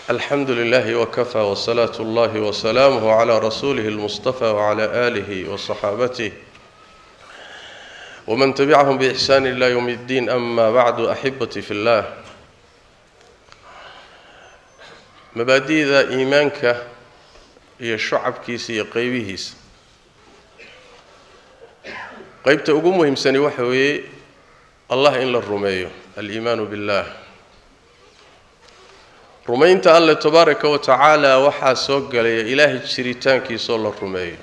Alxamdu lilahi wkafaa wsalaatu اllahi wasalaamuh cla rasuulihi اlmustafa wcla aalihi waصaxaabatih wman tabicahum biixsaan ila ywm اddiin, ama bacdu. Axibatii fi llah, mabaadi'da iimaanka iyo shucabkiisa iyo qeybihiisa, qeybta ugu muhiimsani waxa weeye Allah in la rumeeyo, aliimaanu billah. Rumaynta Alle tabaaraka wa tacaala waxaa soo gelaya Ilaahay jiritaankiisaoo la rumeeyo,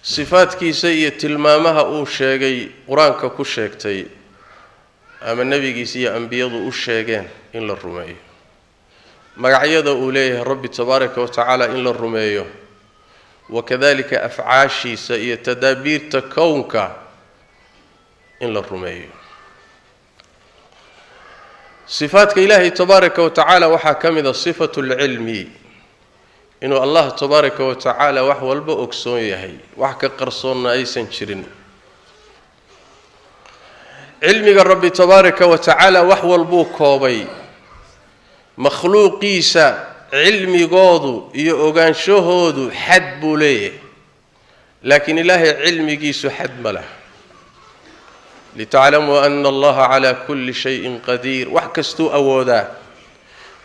sifaadkiisa iyo tilmaamaha uu sheegay, Qur-aanka ku sheegtay ama nebigiisa iyo ambiyadu u sheegeen in la rumeeyo, magacyada uu leeyahay Rabbi tabaaraka wa tacaala in la rumeeyo, wakadalika afcaashiisa iyo tadaabiirta kownka in la rumeeyo. Sifaadka Ilaahay tabaaraka wa tacaala waxaa ka mid a sifatu lcilmi, inuu Allah tabaaraka wa tacaala wax walba ogsoon yahay, wax ka qarsoonna aysan jirin. Cilmiga Rabbi tabaaraka wa tacaala wax walbuu koobay. Makhluuqiisa cilmigoodu iyo ogaanshahoodu xad buu leeyahay, laakiin Ilaahay cilmigiisu xad ma laha. Litaclamuu ana Allaha calaa kulli shayin qadiir, wax kastuu awoodaa.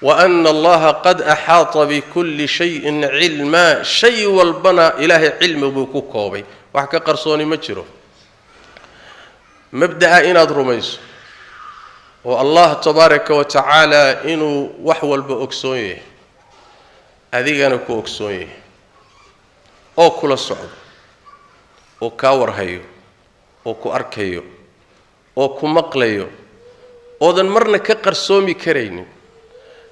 Wa ana Allaha qad axaata bikulli shayin cilmaa, shay walbana Ilaahay cilmi buu ku koobay, wax ka qarsooni ma jiro. Mabda'a inaad rumayso oo Allah tabaaraka wa tacaala inuu wax walba ogsoon yahay, adigana ku ogsoon yahay, oo kula socdo, oo kaa warhayo, oo ku arkayo, oo ku maqlayo, oodan marna ka qarsoomi karaynin,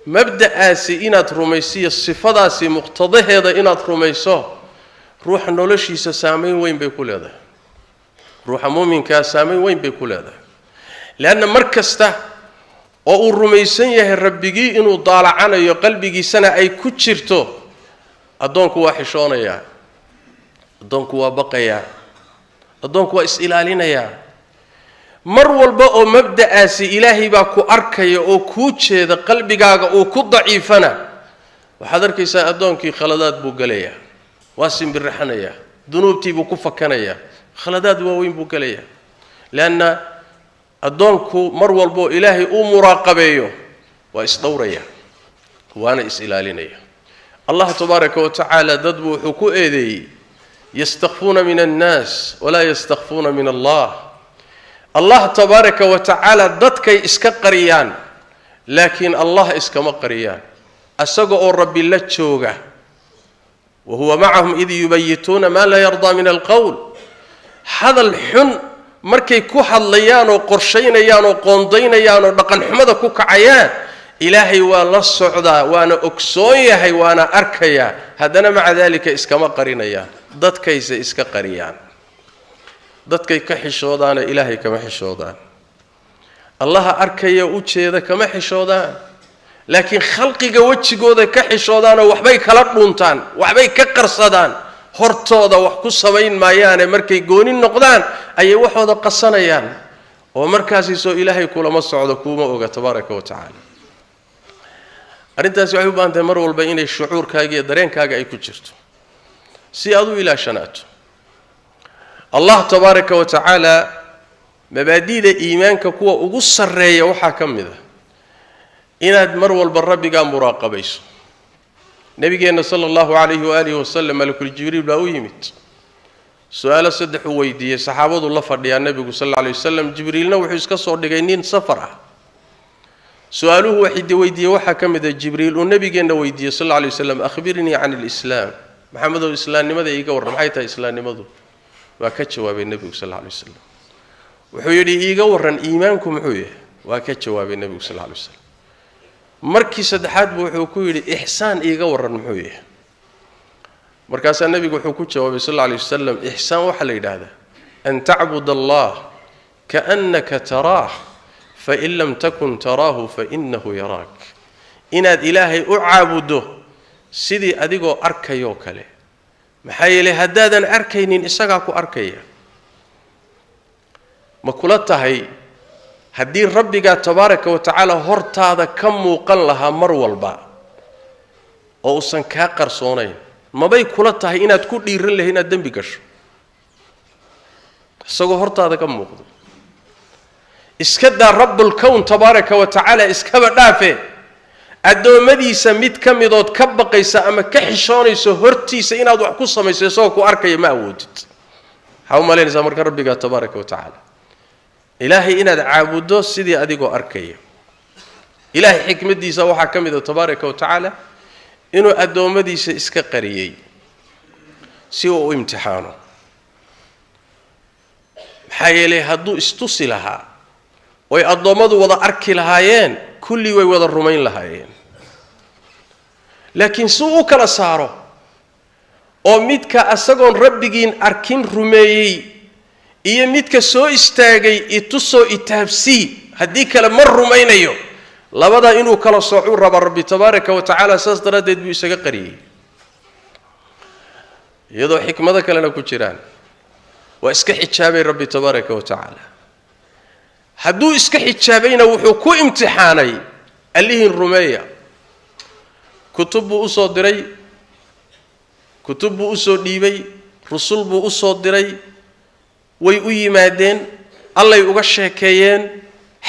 mabda'aasi inaad rumaysiyo sifadaasi muqtadaheeda inaad rumayso, ruuxa noloshiisa saameyn weyn bay ku leedahay. Ruuxa muuminkaa saameyn weyn bay ku leedahay, leanna mar kasta oo uu rumaysan yahay Rabbigii inuu daalacanayo, qalbigiisana ay ku jirto, addoonku waa xishoonayaa, addoonku waa baqayaa, addoonku waa is-ilaalinayaa. Mar walba oo mabda'aasi Ilaahay baa ku arkaya oo kuu jeeda qalbigaaga uu ku daciifana, waxaad arkaysaa addoonkii khaladaad buu gelayaa, waa simbirixanayaa, dunuubtii buu ku fakanayaa, khaladaad waaweyn buu gelayaa, leanna addoonku mar walbaoo Ilaahay uu muraaqabeeyo waa isdhowraya, waana is-ilaalinaya. Allah tabaaraka wa tacaala dad buu wuxuu ku eedeeyey: yastakfuuna min annaas walaa yastakfuuna min Allah. Allah tabaaraka wa tacaala dadkay iska qariyaan, laakiin Allah iskama qariyaan, isaga oo Rabbi la jooga. Wa huwa macahum id yubayituuna maa laa yardaa min alqowl. Hadal xun markay ku hadlayaan oo qorshaynayaan oo qoondaynayaan oo dhaqanxumada ku kacayaan, Ilaahay waa la socdaa, waana ogsoon yahay, waana arkayaa. Haddana maca daalika iskama qarinayaan, dadkayse iska qariyaan, dadkay ka xishoodaana Ilaahay kama xishoodaan. Allaha arkaya u jeeda kama xishoodaan, laakiin khalqiga wejigooda ka xishoodaanoo waxbay kala dhuuntaan, waxbay ka qarsadaan. Hortooda wax ku samayn maayaane, markay gooni noqdaan ayay waxooda qasanayaan, oo markaasiisoo Ilaahay kulama socdo, kuuma oga tabaaraka wa tacaala. Arrintaasi waxay u baahan tahay mar walba inay shucuurkaaga iyo dareenkaaga ay ku jirto si aad u ilaashanaato Allah tabaaraka wa tacaala. Mabaadi'da iimaanka kuwa ugu sarreeya waxaa ka mid a inaad mar walba Rabbigaa muraaqabayso. Nabigeenna sala Allahu calayhi waaalihi wasalam malakul Jibriil baa u yimid, su-aalo saddex uu weydiiyey. Saxaabadu la fadhiyaa nebigu sal alla alay wasalam, Jibriilna wuxuu iska soo dhigay nin safar ah. Su-aaluhu waxay weydiiyey waxaa ka mid a Jibriil uu nabigeenna weydiiyey sal alla alay waslam: akhbirnii can alislaam, Maxamedow, islaamnimada iiga warran, maxay tahay islaamnimadu? Waa ka jawaabay nebigu sal alla alay wasalam. Wuxuu yidhi: iiga warran iimaanku muxuu yahay? Waa ka jawaabay nebigu sal alla alay waslam. Markii saddexaad buu wuxuu ku yidhi: ixsaan iiga warran, muxuu yahay? Markaasaa nebigu wuxuu ku jawaabay sal alla alay wasalam: ixsaan waxaa la yidhaahdaa an tacbud Allah kaannaka taraah, fain lam takun taraahu fainahu yaraak. Inaad Ilaahay u caabuddo sidii adigoo arkayoo kale, maxaa yeelay haddaadan arkaynin, isagaa ku arkaya. Ma kula tahay Haddii rabbigaa tabaaraka wa tacaala hortaada ka muuqan lahaa mar walba oo uusan kaa qarsoonayn, mabay kula tahay inaad ku dhiiran lahay inaad dembi gasho isagoo hortaada ka muuqdo? Iska daa rabbulkown tabaaraka wa tacaala, iskaba dhaafe addoommadiisa mid ka midood ka baqaysa ama ka xishoonayso hortiisa inaad wax ku samayso isagoo ku arkaya ma awoodid. Waxaa u malaynaysaa marka rabbigaa tabaaraka wa tacaala Ilaahay inaad caabuddo sidii adigoo arkaya. Ilaahay xikmaddiisa waxaa ka mid a tabaaraka wa tacaala inuu addoommadiisa iska qariyey si uu u imtixaano. Maxaa yeelay hadduu istusi lahaa oy addoommadu wada arki lahaayeen, kulli way wada rumayn lahaayeen. Laakiin si uu u kala saaro oo midka asagoon rabbigiin arkin rumeeyey iyo midka soo istaagay itusoo itaabsii haddii kale ma rumaynayo, labadaa inuu kala soocuu rabaa Rabbi tabaaraka wa tacaala. Saas daraaddeed buu isaga qariyey, iyadoo xikmado kalena ku jiraan. Waa iska xijaabay Rabbi tabaaraka wa tacaala. Hadduu iska xijaabayna wuxuu ku imtixaanay allihiin rumeeya. Kutub buu usoo diray, kutub buu usoo dhiibay, rusul buu usoo diray, way u yimaadeen, allay uga sheekeeyeen,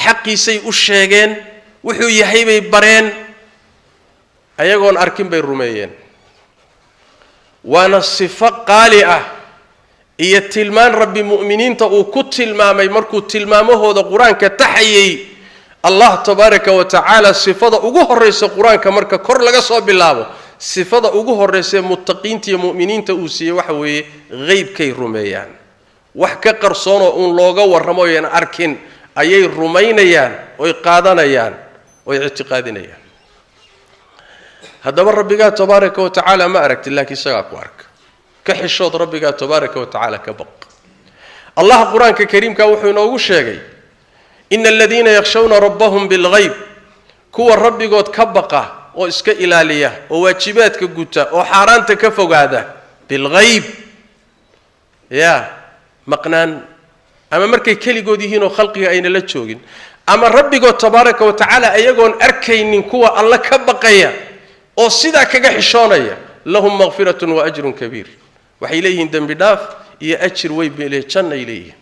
xaqiisay u sheegeen, wuxuu yahay bay bareen, ayagoon arkin bay rumeeyeen. Waana sifo qaali ah iyo tilmaan Rabbi mu'miniinta uu ku tilmaamay markuu tilmaamahooda Qur-aanka taxayay. Allah tabaaraka wa tacaala sifada ugu horraysa Qur-aanka marka kor laga soo bilaabo, sifada ugu horraysa ee muttaqiinta iyo mu'miniinta uu siiyey waxa weeye qeybkay rumeeyaan. Wax ka qarsoonoo uun looga warramo oyan arkin ayay rumaynayaan oy qaadanayaan oy ictiqaadinayaan. Haddaba rabbigaa tabaaraka wa tacaala ma aragtid, laakiin isagaa ku arka. Ka xishood rabbigaa tabaaraka wa tacaala, ka baq. Allah Qur-aanka kariimka wuxuu inoogu sheegay ina aladiina yakhshawna rabbahum bilghayb, kuwa rabbigood ka baqa oo iska ilaaliya oo waajibaadka guta oo xaaraanta ka fogaada, bilghayb yaa maqnaan ama markay keligood yihiin oo khalqiga ayna la joogin, ama rabbigood tabaaraka wa tacaala ayagoon arkaynin kuwa Alla ka baqaya oo sidaa kaga xishoonaya, lahum makfiratun wa ajrun kabiir, waxay leeyihiin dembi dhaaf iyo ajir weyn bay leeyihin, jannay leeyihiin.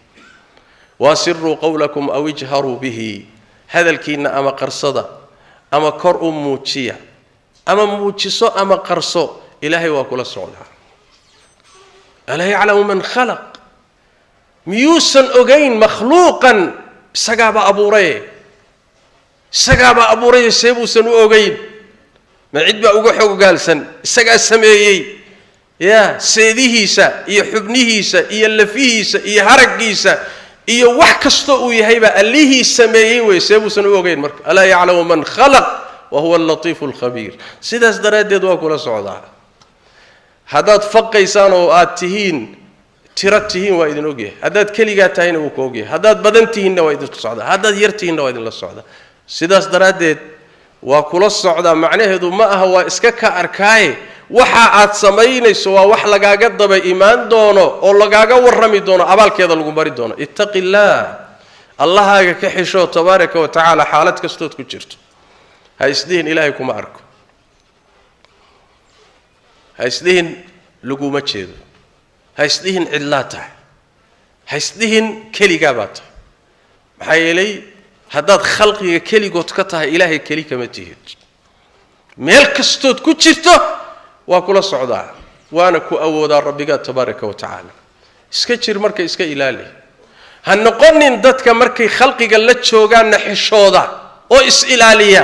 Waasiruu qowlakum aw ijharuu bihi, hadalkiinna ama qarsada ama kor u muujiya, ama muujiso ama qarso, Ilaahay waa kula socdaa. Alaa yaclamu man khalaq, miyuusan ogayn makhluuqan isagaaba abuuraye? Isagaabaa abuuraye, see buusan u ogayn? Ma cid baa uga xogogaalsan? Isagaa sameeyey yaa seedihiisa iyo xubnihiisa iyo lafihiisa iyo haraggiisa iyo wax kastoo uu yahaybaa allihii sameeyey wey, see buusan u ogeyn marka? Alaa yaclamu man khalaq wa huwa allatiifu alkhabiir. Sidaas daraaddeed waa kula socdaa. Haddaad faqaysaan oo aad tihiin tiro tihiin, waa idin ogyahay. Haddaad keligaa tahayna wuu ku ogyahay. Haddaad badan tihiinna waa idinla socdaa. Haddaad yar tihiinna waa idinla socdaa. Sidaas daraaddeed waa kula socdaa macnaheedu ma aha waa iska ka arkaaye. Waxa aad samaynayso waa wax lagaaga daba imaan doono oo lagaaga warrami doono, abaalkeeda lagu mari doono. Ittaqi illaah, Allahaaga ka xishoo tabaaraka wa tacaala. Xaalad kastood ku jirto ha isdhihin Ilaahay kuma arko, ha isdhihin laguma jeedo, ha isdhihin cidlaa tahay, ha isdhihin keligaa baa tahay. Maxaa yeelay haddaad khalqiga keligood ka tahay, Ilaahay keli kama tihid. Meel kastood ku jirto waa kula socdaa, waana ku awoodaa rabbigaa tabaaraka wa tacaala. Iska jir marka, iska ilaali. Ha noqonin dadka markay khalqiga la joogaanna xishooda oo is ilaaliya,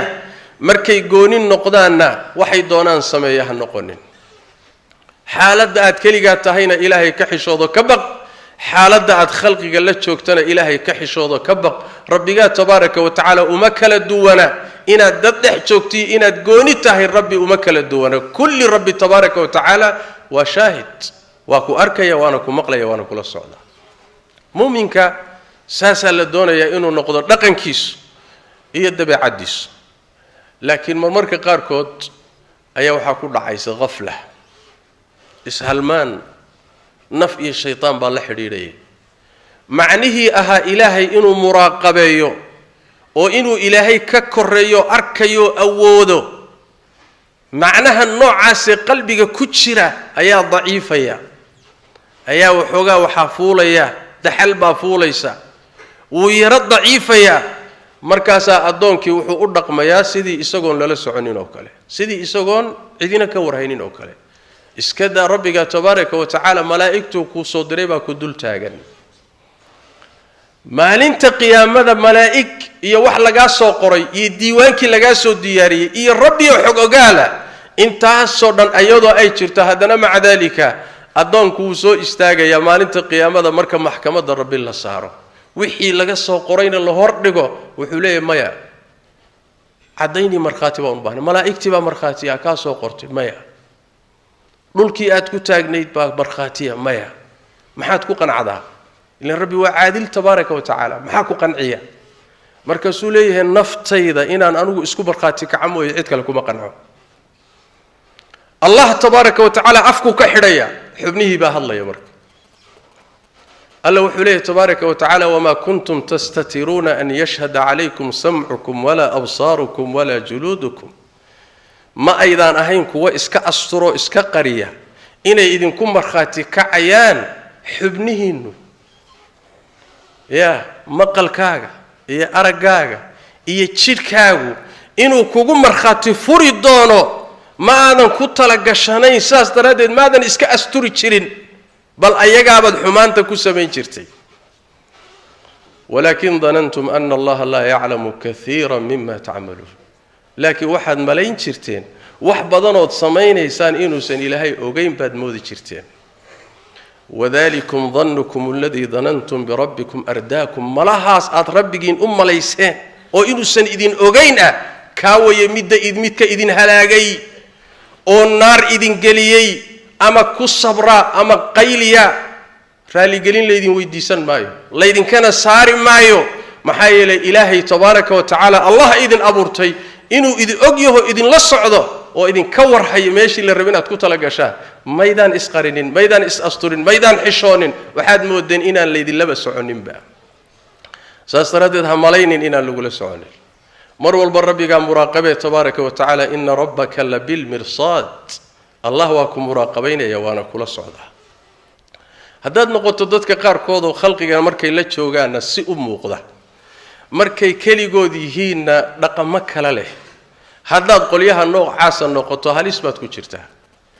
markay gooni noqdaanna waxay doonaan sameeya ha noqonin. Xaaladda aad keligaa tahayna Ilaahay ka xishoodo, ka baq. Xaaladda aad khalqiga la joogtana Ilaahay ka xishoodo, ka baq. Rabbigaa tabaaraka wa tacaala uma kala duwana inaad dad dhex joogtiyo inaad gooni tahay. Rabbi uma kala duwana kulli. Rabbi tabaaraka wa tacaala waa shaahid, waa ku arkaya, waana ku maqlaya, waana kula socdaa. Muuminka saasaa la doonayaa inuu noqdo dhaqankiisu iyo dabeecaddiisu. Laakiin marmarka qaarkood ayaa waxaa ku dhacaysa khafla, ishalmaan, naf iyo shaytaan baa la xidhiidhaya. Macnihii ahaa Ilaahay inuu muraaqabeeyo Oo inuu Ilaahay ka koreeyo, arkayo, awoodo, macnaha noocaasee qalbiga ku jira ayaa daciifaya, ayaa waxoogaa waxaa fuulaya, daxal baa fuulaysa, wuu yaro daciifayaa. Markaasaa addoonkii wuxuu u dhaqmayaa sidii isagoon lala soconin oo kale, sidii isagoon cidina ka warhaynin oo kale. Iska daa Rabbiga tabaaraka wa tacaala, malaa'igtuu kuu soo diray baa ku dul taagan maalinta qiyaamada. Malaa'ig iyo wax lagaa soo qoray iyo diiwaankii lagaa soo diyaariyey iyo Rabbi oo xog ogaala, intaasoo dhan ayadoo ay jirto, haddana maca daalika addoonku wuu soo istaagayaa maalinta qiyaamada. Marka maxkamadda Rabbi la saaro, wixii laga soo qorayna la hordhigo, wuxuu leeyahay: "Maya, caddaynii markhaati baan u baahnay." Malaa'igtii baa markhaatiya kaa soo qortay? Maya. Dhulkii aad ku taagnayd baa markhaatiya? Maya. Maxaad ku qancdaa? Ilan Rabbi waa caadil tabaaraka wa tacaala. Maxaa ku qanciya? Markaasuu leeyahay: "Naftayda inaan anigu isku markhaati kaca mooye, cid kale kuma qanco." Allah tabaaraka wa tacaala afkuu ka xidhaya, xubnihii baa hadlaya. Marka Alla wuxuu leeyahy tabaaraka wa tacaala: "Wamaa kuntum tastatiruuna an yashhada calaykum samcukum walaa absaarukum walaa juluudukum." Ma aydaan ahayn kuwa iska asturo, iska qariya inay idinku markhaati kacayaan xubnihiinnu, ya maqalkaaga iyo araggaaga iyo jidhkaagu inuu kugu markhaati furi doono ma aadan ku talagashanayn. Saas daraaddeed maadan iska asturi jirin, bal ayagaabaad xumaanta ku samayn jirtay. "Walaakin danantum ana Allaha laa yaclamu kaiira mima tacmaluun." Laakiin waxaad malayn jirteen wax badanood samaynaysaan inuusan Ilaahay ogeyn baad moodi jirteen. "Wadalikum dannukum aladii danantum birabbikum ardaakum." Malahaas aad Rabbigiin u malayseen oo inuusan idin ogeyn ah, kaa waye midda midka idin halaagay oo naar idin geliyey. Ama ku sabra ama qayliya, raaligelin laydin weydiisan maayo, laydinkana saari maayo. Maxaa yeelay Ilaahay tabaaraka wa tacaala, Allah idin abuurtay, inuu idin og yaho, idinla socdo oo idinka warhayo. Meeshii la rabo inaad ku tala gashaan maydaan isqarinin, maydaan is-asturin, maydaan xishoonin. Waxaad moodeen inaan laydinlaba soconinba. Saas daraaddeed ha malaynin inaan lagula soconin. Mar walba Rabbigaa muraaqabee tabaaraka wa tacaala. "Ina rabbaka labilmirsaad." Allah waa ku muraaqabaynaya, waana kula socdaa. Haddaad noqoto dadka qaarkood oo khalqigan markay la joogaanna si u muuqda, markay keligood yihiinna dhaqamo kale leh, haddaad qolyaha noocaasa noqoto, halis baad ku jirtaa.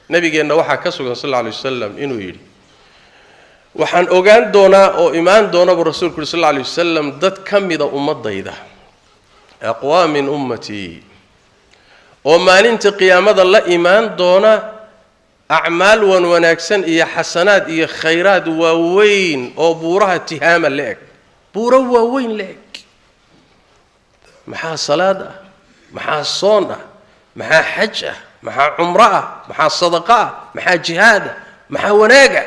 Nabigeenna waxaa ka sugan sal alla alay wasalam inuu yidhi: "Waxaan ogaan doonaa oo imaan doona," buu Rasuulku yuri sal alla alay wasalam, "dad ka mida ummadayda, aqwaamin min ummatii, oo maalinta qiyaamada la imaan doona acmaal wan wanaagsan iyo xasanaad iyo khayraad waaweyn oo buuraha Tihaama la eg, buuro waaweyn la eg. Maxaa salaad ah? Maxaa soon ah? Maxaa xaj ah? Maxaa cumro ah? Maxaa sadaqa ah? Maxaa jihaad ah? Maxaa wanaag ah?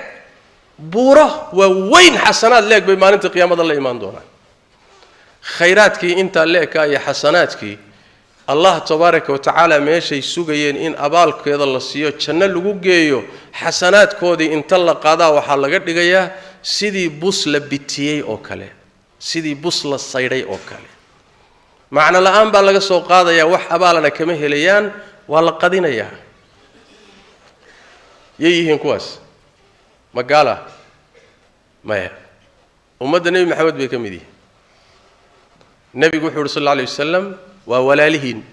Buuro waaweyn xasanaad la eg bay maalinta qiyaamada la imaan doonaan." Khayraadkii intaa la ekaa iyo xasanaadkii, Allah tabaaraka wa tacaala meeshay sugayeen in abaalkeeda la siiyo, janno lagu geeyo, xasanaadkoodii inta la qaadaa waxaa laga dhigayaa sidii bus la bitiyey oo kale, sidii bus la saydhay oo kale. Macno la-aan baa laga soo qaadayaa, wax abaalana kama helayaan, waa la qadinayaa. Yay yihiin kuwaas? Ma gaala? Maya, ummadda Nebi Maxamed bay ka mid yihiin. Nebigu wuxuu uhi sal alla alay wasalam: "Waa walaalihiin,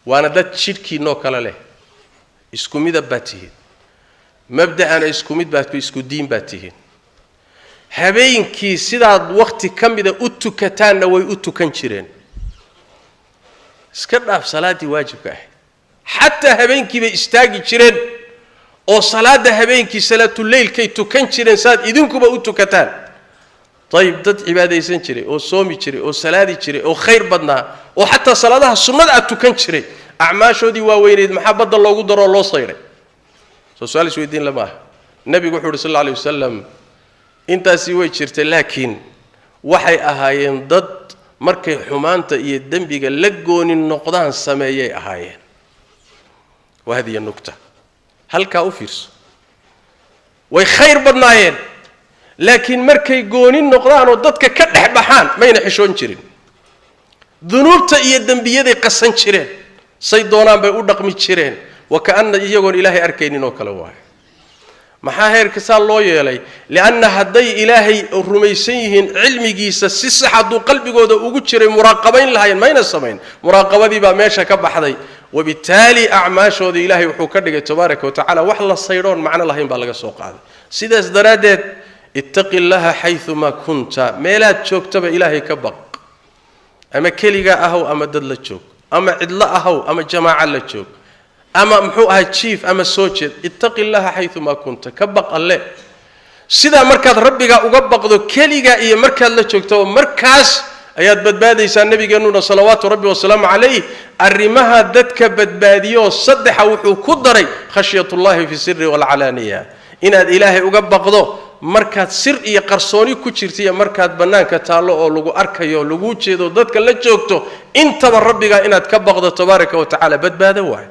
waana dad jidhkiinoo kale leh, isku midab baad tihiin, mabda'ana isku mid baad, isku diin baad tihiin. Habeenkii sidaad wakhti ka mida u tukataanna way u tukan jireen. Iska dhaaf salaaddii waajibka ahayd, xataa habeenkii bay istaagi jireen oo salaadda habeenkii, salaatuleylkay tukan jireen saad idinkuba u tukataan." Ayib, dad cibaadaysan jiray oo soomi jiray oo salaadi jiray oo khayr badnaa oo xataa salaadaha sunnada aad tukan jiray, acmaashoodii waaweyneyd maxaa badda loogu daroo loo sayray? Soo su-aal isweydiin lama aha. Nebigu wuxuu uhi sal alla alay wasalam: "Intaasi way jirtay, laakiin waxay ahaayeen dad markay xumaanta iyo dembiga la gooni noqdaan sameeyay ahaayeen." Waa hadiya nugta, halkaa u fiirso. Way khayr badnaayeen. Laakiin markay gooni noqdaan oo dadka ka dhex baxaan mayna xishoon jirin, dunuubta iyo dembiyaday qasan jireen, say doonaan bay u dhaqmi jireen, wa ka'anna iyagoon ilaahay arkaynin oo kale waayo. Maxaa heerka saa loo yeelay? Lianna hadday ilaahay rumaysan yihiin, cilmigiisa si sax hadduu qalbigooda ugu jiray, muraaqabayn lahaayeen, mayna samayn. Muraaqabadii baa meesha ka baxday, wabitaali acmaashooda ilaahay wuxuu ka dhigay tabaaraka wa tacala wax la saydhoon macno lahayn baa laga soo qaaday. Sidaas daraaddeed, ittaqi llaha xayumaa kunta, meelaad joogtaba ilaahay ka baq, ama keligaa ahow ama dad la joog, ama cidlo ahow ama jamaaca la joog, ama muxuu ahaa jiif ama soo jeed, ittaqi llaha xayumaa kunta, ka baq alle. Sidaa markaad rabbigaa uga baqdo keligaa iyo markaad la joogto, markaas ayaad badbaadaysaa. Nabigeennuna salawaatu rabbi wasalaamu calayh arrimaha dadka badbaadiyoo saddexa wuxuu ku daray khashyatullahi fi siri waalcalaaniya, inaad ilaahay uga baqdo markaad sir iyo qarsooni ku jirta iyo markaad bannaanka taallo oo lagu arkayo, lagu jeedo, dadka la joogto, intaba rabbigaa inaad ka baqdo tabaaraka wa tacala badbaado waay,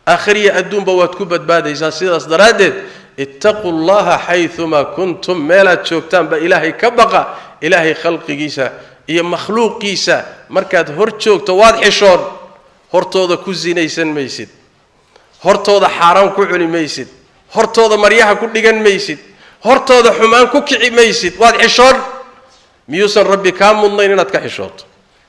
aakhiriya adduunba waad ku badbaadaysaa. Sidaas daraaddeed, ittaquu llaha xayumaa kuntum, meelaad joogtaanba ilaahay ka baqa. Ilaahay khalqigiisa iyo makhluuqiisa markaad hor joogto waad xishoon, hortooda ku sinaysan maysid, hortooda xaaraan ku cuni maysid, hortooda maryaha ku dhigan maysid, hortooda xumaan ku kici maysid, waad xishoon. Miyuusan rabbi kaa mudnayn inaad ka xishooto?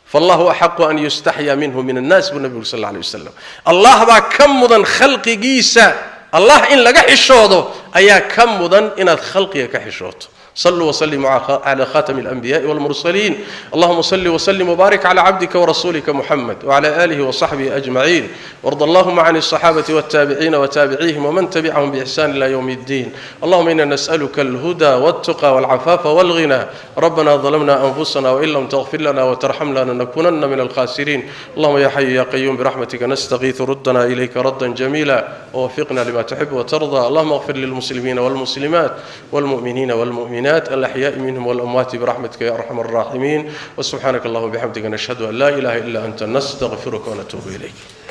Faallahu axaqu an yustaxyaa minhu min annaas, buu nabigu sal alla alay wasalam. Allah baa ka mudan khalqigiisa, allah in laga xishoodo ayaa ka mudan inaad khalqiga ka xishooto. صلوا وسلموا على خاتم الأنبياء والمرسلين. اللهم صل وسلم وبارك على عبدك ورسولك محمد وعلى آله وصحبه أجمعين، وارض اللهم عن الصحابة والتابعين وتابعيهم ومن تبعهم بإحسان إلى يوم الدين. اللهم إنا نسألك الهدى والتقى والعفاف والغنى. ربنا ظلمنا أنفسنا وإن لم تغفر لنا وترحمنا لنكونن من الخاسرين. اللهم يا حي يا قيوم برحمتك نستغيث، ردنا إليك ردا جميلا ووفقنا لما تحب وترضى. اللهم اغفر للمسلمين والمسلمات والمؤمنين والمؤمنات الأحياء منهم والأموات برحمتك يا أرحم الراحمين. وسبحانك اللهم وبحمدك، نشهد أن لا إله إلا أنت، نستغفرك ونتوب إليك.